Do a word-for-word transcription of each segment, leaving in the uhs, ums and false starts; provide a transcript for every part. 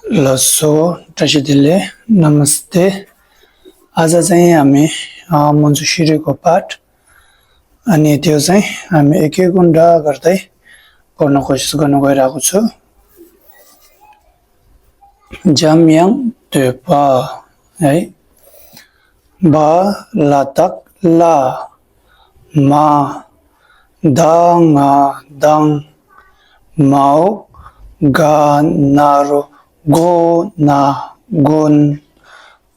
ལགས་སོ། བཀྲ་ཤིས་བདེ་ལེགས། नमस्ते। आज चाहिँ हामी, अ, मन्जु श्रीको पाठ अनि त्यो चाहिँ हामी एक एक गुणा गर्दै पढ्न कोसिस गर्न गइरहेको छु। འཇམ་དབྱངས་བསྟོད་པ། है। བ་ལ་བཏགས་བླ། མ། ད་ང་མདང་། མའོ་ག་ན་རོ་མགོ་ན་མགོན།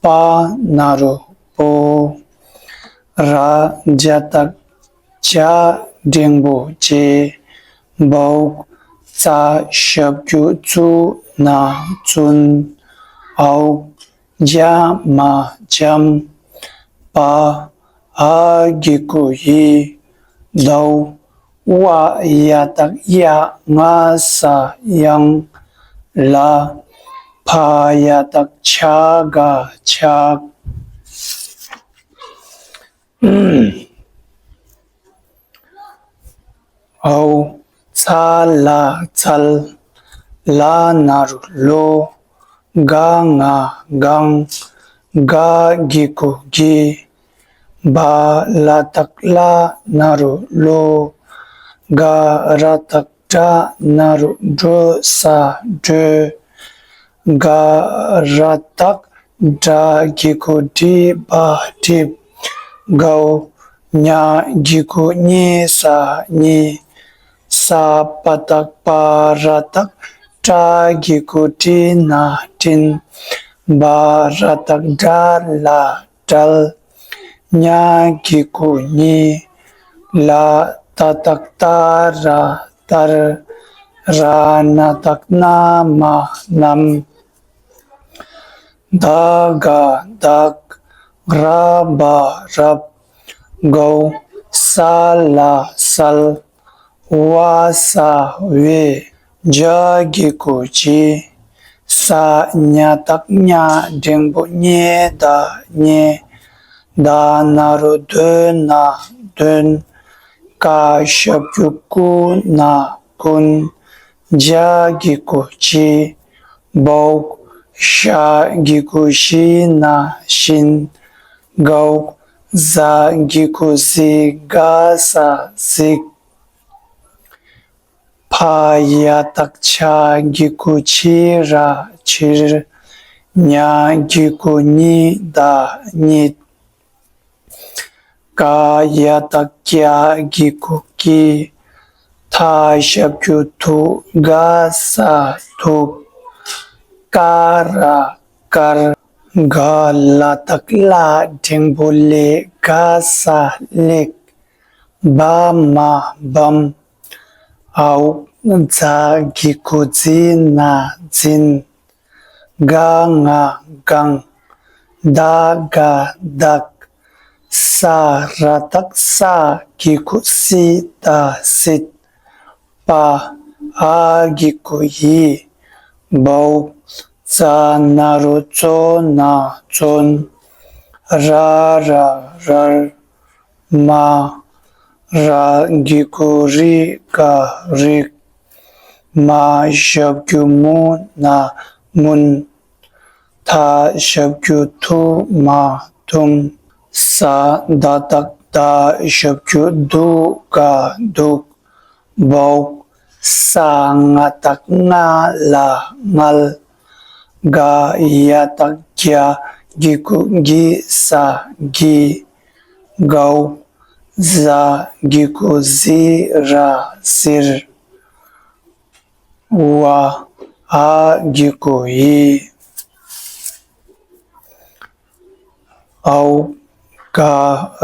པ་ན་རོ་པོ། ར་ཇ་བཏགས་རྗ་འགྲེང་བུ་རྗེ། འའོ་ཙ་ཞབས་ཀྱུ་ཙུ་ན་བཙུན། འའོ་ཇ་མ་འཇམ། པ། འ་གི་གུ་འི། འའོ། ཝ་ཡ་བཏགས་ཝྱ། ང་ས་དབྱངས། ལ། ཕ་ཡ་བཏགས་ཕྱ། ག་ཕྱག། འའོ། ཚ་ལ་ཚལ། ལ་ན་རོ་ལོ། ག་ང་གང་། ག་གི་གུ་གི། བ་ལ་བཏགས་བླ་ན་རོ་བློ། ག་ར་བཏགས་གྲ་ན་རོ་གྲོ། ས་གྲོས། ག་ར་བཏགས་གྲ་གི་གུ་གྲི། བ་གྲིབ། འའོ། ཉ་གི་གུ་ཉེ། ས་ཉེ། ས་པ་བཏགས་སྤ། ར་བཏགས་སྤྲ་གི་གུ་སྤྲི་ན་སྤྲིན། བ་ར་བཏགས་སྦྲ་ལ་སྦྲལ། ཉ་གི་གུ་ཉེ། ལ་ཏ་བཏགས་ལྟ་ར་ལྟར། ར་ན་བཏགས་རྣ་མ་རྣམས། ད་ག་བདག། ར་བ་རབ། འའོ་ས་ལ་གསལ། བ་ས་བས། ཇ་གི་གུ་ཇི། ས་ཉ་བཏགས་སྙ་འགྲེང་བུ་སྙེ་ད་སྙེ། ད་ན་རོ་དོ་ན་འདོན། ཀ་ཞབས་ཀྱུ་ཀུ་ན་ཀུན། ཇ་གི་གུ་ཇི། འའོ། ཞ་གི་གུ་ཞི་ན་བཞིན། འའོ། ཟ་གི་གུ་གཟི། ག་ས་གཟིགས། ཕ་ཡ་བཏགས་ཕྱ་གི་གུ་ཕྱི་ར་ཕྱིར། ཉ་གི་གུ་ཉི་ད་ཉིད། ཀ་ཡ་བཏགས་ཀྱ་གི་གུ་ཀྱི། ཐ་ཞབས་ཀྱུ་ཐུ། ག་ས་ཐུག། ཀ་ར་དཀར། ག་ལ་བཏགས་གླ་འགྲེང་བུ་གླེ། ག་ས་གླེགས། བ་མ་བམ། འའོ་ཛ་གི་གུ་ཛི་ན་འཛིན། ག་ང་གང་། ད་ག་བདག། ས་ར་བཏགས་སྲ་གི་གུ་སྲི་ད་སྲིད། པ་འ་གི་གུ་འི། འའོ་ཙ་ན་རོ་ཙོ་ན་བཙོན། ར་ར་རར། མ་ར་གི་གུ་རི་ག་རིག། མ་ཞབས་ཀྱུ་མུ་ན་མུན། ཐ་ཞབས་ཀྱུ་ཐུ་མ་ཐུམ། ས་ད་བཏགས་སྡ་ཞབས་ཀྱུ་སྡུ་ག་སྡུག། འའོ་ས་ང་བཏགས་སྔ་ལ་སྔལ། ག་ཡ་བཏགས་གྱ་གི་གུ་གི་ས་གྱི། འའོ་ཟ་གི་གུ་ཟི་ར་ཟིར། བ་འ་གི་གུ་འི། འའོ་ག་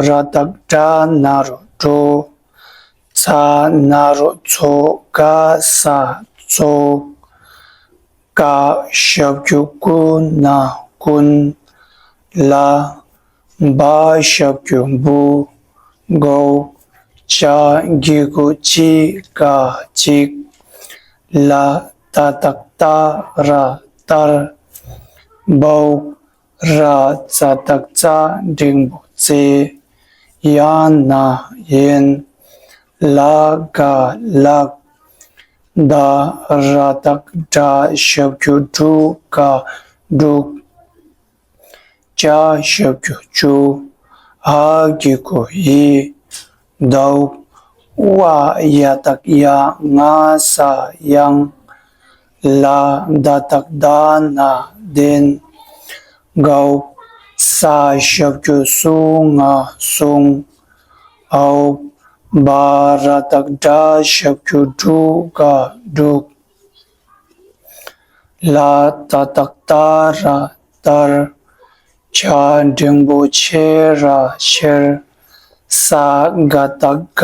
ར་བཏགས་གྲ་ན་རོ་གྲོ། ཚ་ན་རོ་ཚོ། ག་ས་ཚོགས། ཀ་ཞབས་ཀྱུ་ཀུ་ན་ཀུན། ལ་བ་ཞབས་ཀྱུ་བུ། འའོ་ཇ་གི་གུ་ཇི་ག་ཇིག། ལ་ཏ་བཏགས་ལྟ་ར་ལྟར། འའོ་ར་ཛ་བཏགས་རྩ་འགྲེང་བུ་རྩེ། ཡ་ན་ཡན། ལ་ག་ལགས། ད་ར་བཏགས་དྲ་ཞབས་ཀྱུ་དྲུ་ག་དྲུག་ཅ་ཞབས་ཀྱུ་ཅུ། འ་གི་གུ་འི། དའོ། ཝ་ཡ་བཏགས་ཡ་ང་ས་ཡང་། ལ་ད་བཏགས་ལྡ་ན་ལྡན། གའོ། ས་ཞབས་ཀྱུ་སུ་ང་སོང་། འའོ། བ་ར་བཏགས་བྲ་ཞབས་ཀྱུ་བྲུ་ག་བྲུག་ལ་ད་བཏགས་ལྟ་ར་ལྟར། ཆ་འགྲེང་བུ་ཆེ་ར་ཆེར། ས་ག་བཏགས་སྒ་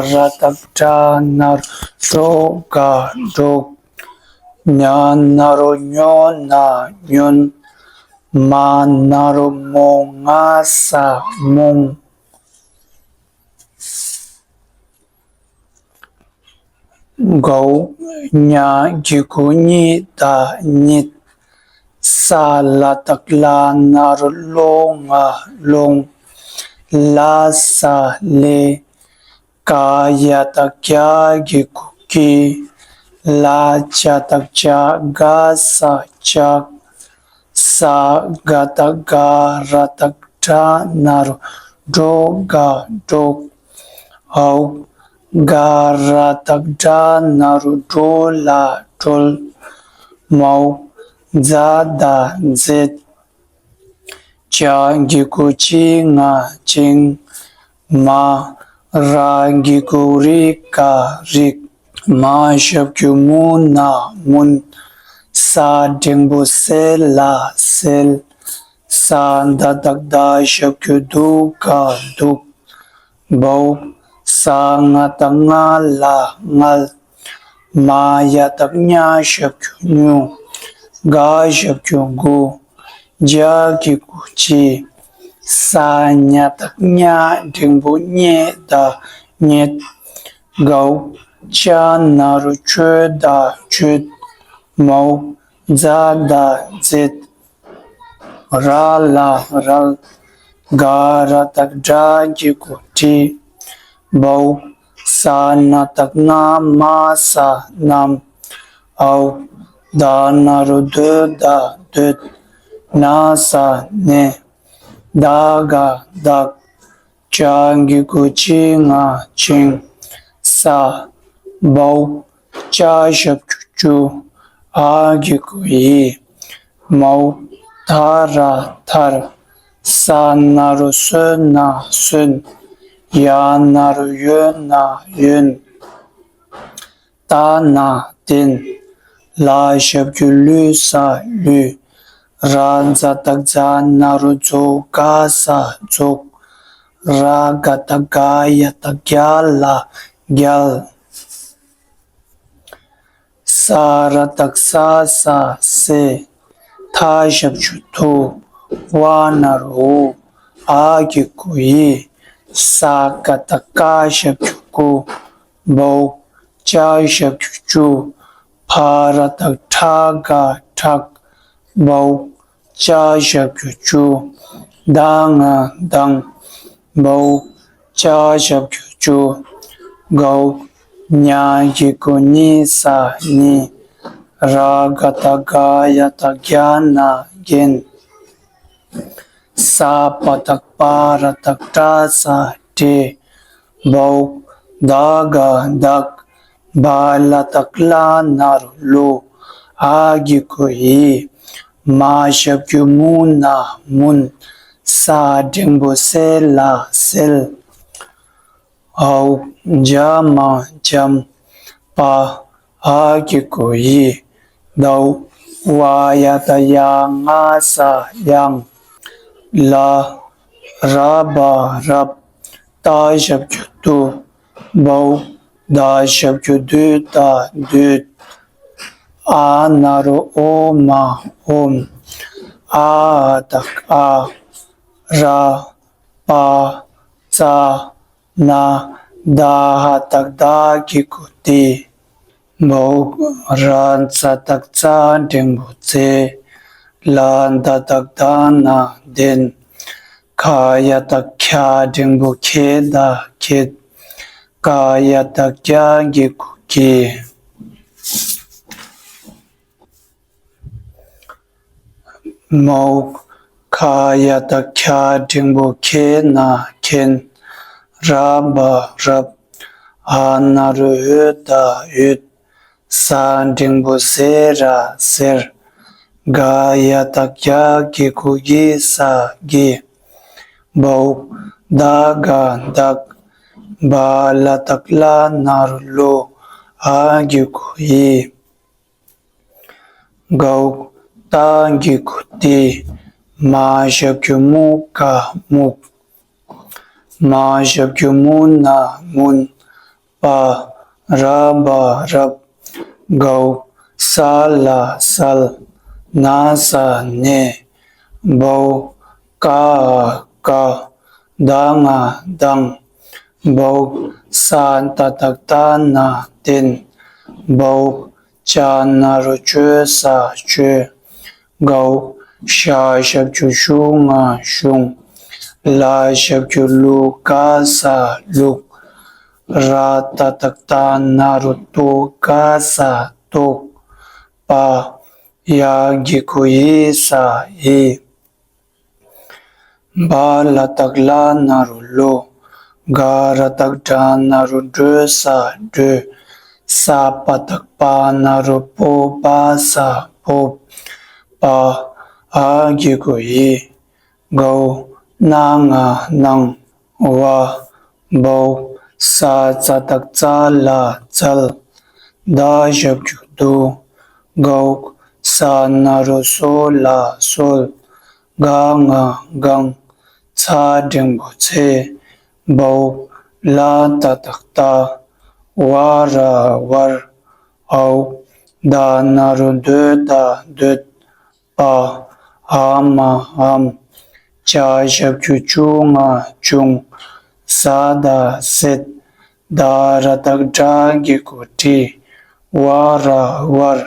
ར་བཏགས་སྒྲ་ན་རོ་སྒྲོ་ག་སྒྲོག་ཉ་ན་རོ་ཉོ་ན་ཉོན། མ་ན་རོ་མོ་ང་ས་མོང་། གའོ། ཉ་གི་གུ་ཉི་ད་ཉིད། ས་ལ་བཏགས་སླ་ན་རོ་སློ་ང་སློང་། ལ་ས་ལེ། ག་ཡ་བཏགས་གྱ་གི་གུ་གྱི། ལ་ཅ་བཏགས་ལྕ་ག་ས་ལྕགས། ས་ག་བཏགས་སྒ་ར་བཏགས་སྒྲ་ན་རོ་སྒྲོ་ག་སྒྲོག་འའོ། ག་ར་བཏགས་སྒྲ་ན་རོ་སྒྲོ་ལ་སྒྲོལ། མའོ། ཛ་ད་མཛེས། ཅ་གི་གུ་ཅི་ང་ཅིང་། མ་ར་གི་གུ་རི་ག་རིག་མ་ཞབས་ཀྱུ་མུ་ན་མུན། ས་འགྲེང་བུ་སེ་ལ་སེལ། ས་ད་བཏགས་སྡ་ཞབས་ཀྱུ་སྡུ་ག་སྡུག་བའོ། ས་ང་བཏགས་སྔ་ལ་སྔལ། མ་ཡ་བཏགས་སྙ་ཞབས་ཀྱུ་སྙུ། ག་ཞབས་ཀྱུ་གུ། ཇ་གི་གུ་ཇི། ས་ཉ་བཏགས་སྙ་འགྲེང་བུ་སྙེ་ད་སྙེད། གའོ། ཅ་ན་རོ་ཅོ་ད་ཅོད། མའོ། ཛ་ད་མཛེས། ར་ལ་རལ། ག་ར་བཏགས་གྲ་གི་གུ་གྲི། བའོ། ས་ན་བཏགས་སྣ་མ་ས་སྣམ། འའོ། ད་ན་རོ་དོ་ད་དོད། ན་ས་ནས། ད་ག་བདག་ཅ་གི་གུ་ཅི་ང་ཅིང་། ས། བའོ། ཅ་ཞབས་ཀྱུ་ཅུ། འ་གི་གུ་འི། མའོ། ཐ་ར་ཐར། ས་ན་རོ་སོ་ན་སོན། ཡ་ན་རོ་ཡོ་ན་ཡོན། ཏ་ན་བསྟན། ལ་ཞབས་ཀྱུ་ལུ་ས་ལུས། ར་ཛ་བཏགས་ཛ་ན་རོ་ཛོ་ག་ས་རྫོགས། ར་ག་བཏགས་རྒ་ཡ་བཏགས་རྒྱ་ལ་རྒྱལ། ས་ར་བཏགས་སྲ་ས་སྲས། ཐ་ཞབས་ཀྱུ་ཐུ། ཝ་ན་རོ་ཝུ། འ་གི་གུ་འི། ས་ཀ་བཏགས་སྐ་ཞབས་ཀྱུ་སྐུ། བའོ། ཅ་ཞབས་ཀྱུ་ཅུ། ཕ་ར་བཏགས་ཕྲ་ག་ཕྲག་བའོ། ཅ་ཞབས་ཀྱུ་ཅུ། ད་ང་མདངས། བའོ། ཅ་ཞབས་ཀྱུ་ཅུ། གའོ། ཉ་གི་གུ་ཉི་ས་ཉི། ར་ག་བཏགས་རྒ་ཡ་བཏགས་རྒྱ་ན་རྒྱན། ས་པ་བཏགས་སྤ་ར་བཏགས་སྤྲ་ས་སྤྲེལ། བའོ། ད་ག་བདག་བ་ལ་བཏགས་བླ་ན་རོ་བླུ། འ་གི་གུ་འི། མ་ཞབས་ཀྱུ་མུ་ན་མུན། ས་འགྲེང་བུ་སེ་ལ་སེལ། འའོ། འཇ་མ་འཇམ། པ། འ་གི་གུ་འི། དའོ། བ་ཡ་བཏགས་ཡ་ང་ས་ཡང་། ལ། ར་བ་རབ། ཏ་ཞབས་ཀྱུ་ཏུ། བའོ། ད་ཞབས་ཀྱུ་དུ་ད་དུད། འ་ན་རོ་འོ་མ་འོམ། འ་འ་བཏགས་འ། ར། པ། ཙ། ན། ད་འ་བཏགས་འད་གི་གུ་འདི། བའོ། ར་ཛ་བཏགས་རྫ་འགྲེང་བུ་རྫེ། ལ་ད་བཏགས་ལྡ་ན་ལྡན། ཁ་ཡ་བཏགས་ཁྱ་འགྲེང་བུ་ཁྱེ་ད་ཁྱེད། ག་ཡ་བཏགས་གྱ་གི་གུ་གྱིས། མའོ། ཁ་ཡ་བཏགས་ཁྱ་འགྲེང་བུ་ཁེ་ན་མཁྱེན། ར་བ་རབ། འ་ན་རོ་འོ་ད་འོད། ཟ་འགྲེང་བུ་ཟེ་ར་ཟེར། ག་ཡ་བཏགས་གྱ་གི་གུ་གི་ས་གྱིས། བའོ། ད་ག་བདག། བ་ལ་བཏགས་ལ་ན་རོ་ལོ། འ་གི་གུ་འི། གའོ། ཏ་གི་གུ་ཏི། མ་ཞབས་ཀྱུ་མུ་ག་མུག། མ་ཞབས་ཀྱུ་མུ་ན་མུན། པ། ར་བ་རབ། གའོ། ས་ལ་སལ། ན་ས་ནས། བའོ། ཀ་འ་བཀའ། ད་ང་མདངས། བའོ། ས་ཏ་བཏགས་སྟ་ན་བསྟན། བའོ། ཅ་ན་རོ་ཅོ་ས་བཅོས། གའོ། ཞ་ཞབས་ཀྱུ་ཞུ་ང་ཞུང་། ལ་ཞབས་ཀྱུ་ལུ་ག་ས་ལུག། ར་ཏ་བཏགས་རྟ་ན་རོ་རྟོ་ག་ས་རྟོག། པ། ཡ་གི་གུ་ཡི་ས་ཡིས། བ་ལ་བཏགས་བ་ལ་ན་རོ་བློ། ག་ར་བཏགས་གྲ་ན་རོ་གྲོ་ས་གྲོས། ས་པ་བཏགས་སྤ་ན་རོ་སྤོ་བ་ས་སྤོབས། པ། འ་གི་གུ་འི། གའོ། ན་ང་སྣང་། བ། བའོ། ས་ཙ་བཏགས་སྩ་ལ་བཙལ། ད་ཞབས་ཀྱུ་དུ། གའོ། ས་ན་རོ་སོ་ལ་གསོལ། ག་ང་སྒང་། ཚ་འགྲེང་བུ་ཚེ། བའོ། ལ་ཏ་བཏགས་ལྟ། བ་ར་བར། འའོ། ད་ན་རོ་འདོད་ད་འདོད། པ། འ་མ་འམ། ཅ་ཞབས་ཀྱུ་ཅུ་ང་ཅུང་། ཟ་ད་ཟེད། ད་ར་བཏགས་དྲ་གི་གུ་དྲི། བ་ར་བར།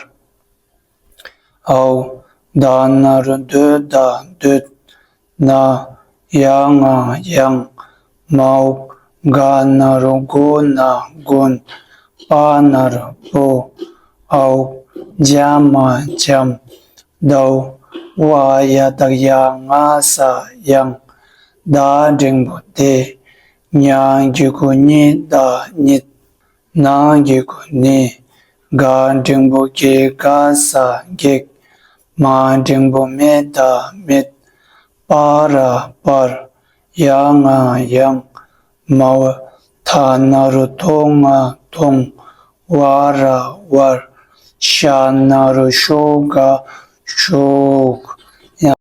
འའོ། ད་ན་རོ་འདོ་ད་འདོད། ན། ཡ་ང་ཡང་། མའོ། ག་ན་རོ་མགོ་ན་མགོན། པ་ན་རོ་པོ། འའོ། འཇ་མ་འཇམ། དའོ། བ་ཡ་བཏགས་ཡ་ང་ས་ཡང་། ད་འགྲེང་བུ་དེ། ཉ་གི་གུ་ཉི་ད་ཉིད། ན་གི་གུ་ནི། ག་འགྲེང་བུ་གེ་ག་ས་གེགས། མ་འགྲེང་བུ་མེ་ད་མེད། པ་ར་པར། ཡ་ང་ཡང་། མའོ། ཐ་ན་རོ་ཐོ་ང་ཐོང་། བ་ར་བར། ཤ་ན་རོ་ཤོ་ག་ཤོག།